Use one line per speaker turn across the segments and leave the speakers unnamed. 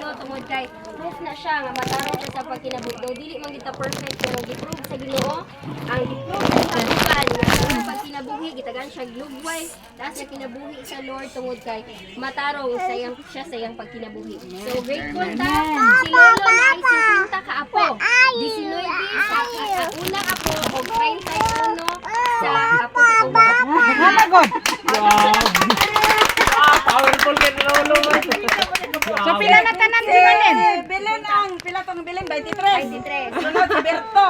kaayo tungod kay proof na siya nga matarong siya sa pagkinabuhi. Though dili man kita perfect, pero gi-prove sa Ginoo ang gi-prove sa tabukan nga ang pagkinabuhi, gitagaan siya lugway taas nga kinabuhi sa Lord tungod kay matarong sayang siya sa iyang pagkinabuhi. So grateful ta. Si Lolo naay 50 ka apo. 19 sa unang apo og 31 sa apo sa tuwa.
Powerful kay Lolo.
So pila na tanan si Manen?
Bilin ang pila tong bilin, 23.
23.
Sunod si Berto.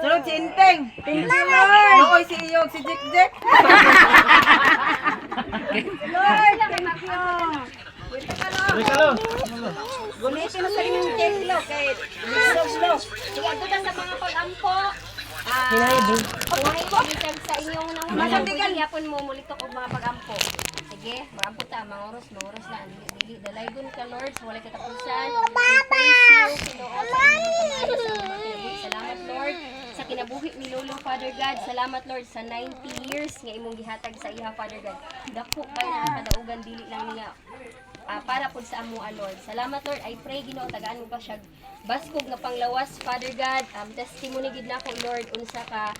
Sunod si Inteng. Thank you, Lord. Nooy si Iyog, si Jik Jik. Lord, thank you.
Ricalo.
Gunitin na sa inyong cake lo kay Log lo.
Sige, adto ta sa mga pag-ampo. Ah, bisan sa inyong nanguna, pwede yapon mo mulitok og mga pag-ampo. Sige, mag-ampo ta, mga oras, mga oras na. Dili, dili, dalaygon ka, Lord, sa walay katapusan. We praise you, Ginoo, sa inyong kamay, sa inyong mga kinabuhi. Salamat, Lord, sa kinabuhi ni Lolo, Father God. Salamat, Lord, sa 90 years nga imong gihatag sa iha, Father God. Dako kay na kadaugan, dili lang niya para pud sa amoa, Lord. Salamat, Lord. I pray, Ginoo, tagaan mo pa siya baskog nga panglawas, Father God. Testimony gid nako, Lord, unsa ka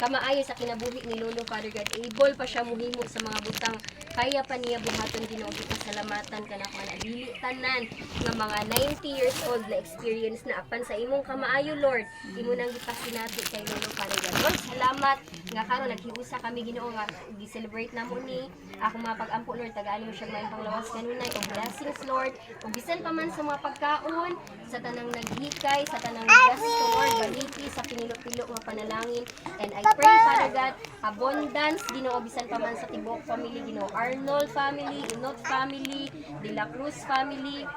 kamaayo sa kinabuhi ni Lolo, Father God. Able pa siya muhimo sa mga butang kaya pa niya buhaton, Ginoo. Gipasalamatan ka nako na dili tanan nga mga 90 years old na experience na, apan sa imong kamaayo, Lord, imo nang gipasinati kay Lolo, Father God. Lord, salamat nga karon naghiusa kami, Ginoo, nga gi-celebrate namo ni akong mga pag-ampo, Lord. Tagaan mo siya maayong panglawas kanunay og blessings, Lord, ug bisan pa man sa mga pagkaon, sa tanang naghikay, sa tanang gasto, Lord, baliki sa pinilo-pilo nga panalangin. And I pray, Father God, abundance, Ginoo, bisan pa man sa tibuok family, Ginoo, Arnold family, Inot family, De La Cruz family,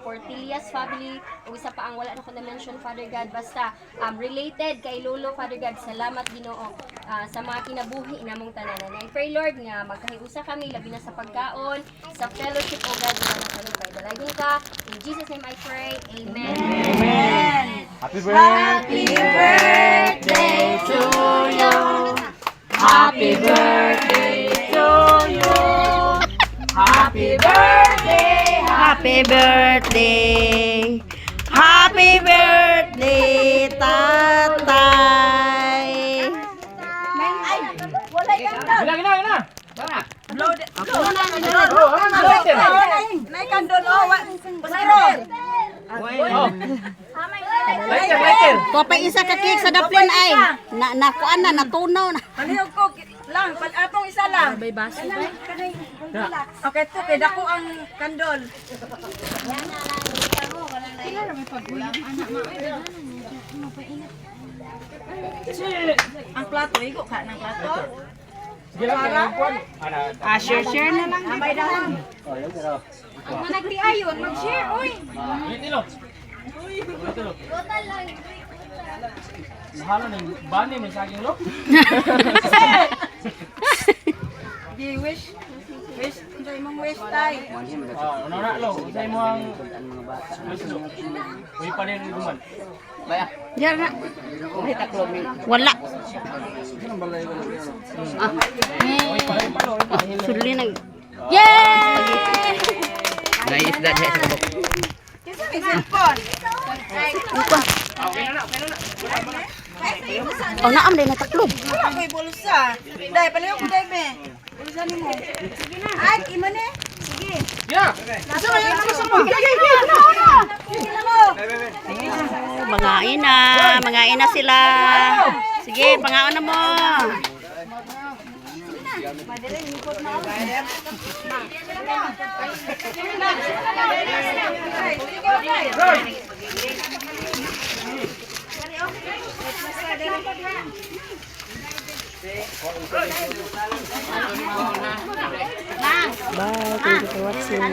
Portillas family, ug isa pa ang wala na ko na-mention, Father God, basta related kay Lolo, Father God. Salamat, Ginoo, sa mga kinabuhi namong tanan. And I pray, Lord, nga magkahiusa kami, labi na sa pagkaon, sa fellowship, O God, nga nakalupay. Dalaygon ka. In Jesus' name I pray. Amen.
Amen.
Happy birthday.
Happy birthday to you.
Happy birthday to you. Happy birthday.
Happy birthday. Happy birthday, Tatay. Ay, wala candle.
Gina, gina, gina.
Blow the, blow. Blow. Nay candle, oh, wa. Pasiro.
Oh. Lighter, lighter.
Kopay isa ka cake sa daplin ay. Na nakuan na, natunaw na.
Palihog ko lang, pal atong isa lang. May baso ba? Okay, to kay dako ang kandol. Ang plato, igo ka ng plato.
Sige lang, kaya kuwan. Ana.
Ah, share share na lang.
Amay dahan.
Ang mga nagtiayon, mag-share oy.
Ulit ilo. Ulit ilo. Bahala ng bani may saging lo.
Di wish. Wish, unsa imong wish, tay?
Ah, una na lo. Unsay mo ang wish lo? Uy pa din guman.
Diyan na. Wala.
Uy pa uy pa lo. Uy pa.
Sudli nag. Yay!
Naisda siya sa kabok.
Kinsa may cellphone?
Okay na na, okay na na.
Oh, naam din nataklob.
Wala ko'y bulsa. Day, palihog ko day be. Bulsa nimo. Sige na. Ay, imo ni. Sige.
Yeah.
Asa man yung bulsa mo? Sige, sige. Sige mo.
Mangain na, mangain na sila. Sige, pangaon na mo.
Ay, sige, okay.
Roy.
Bye, thank you for watching.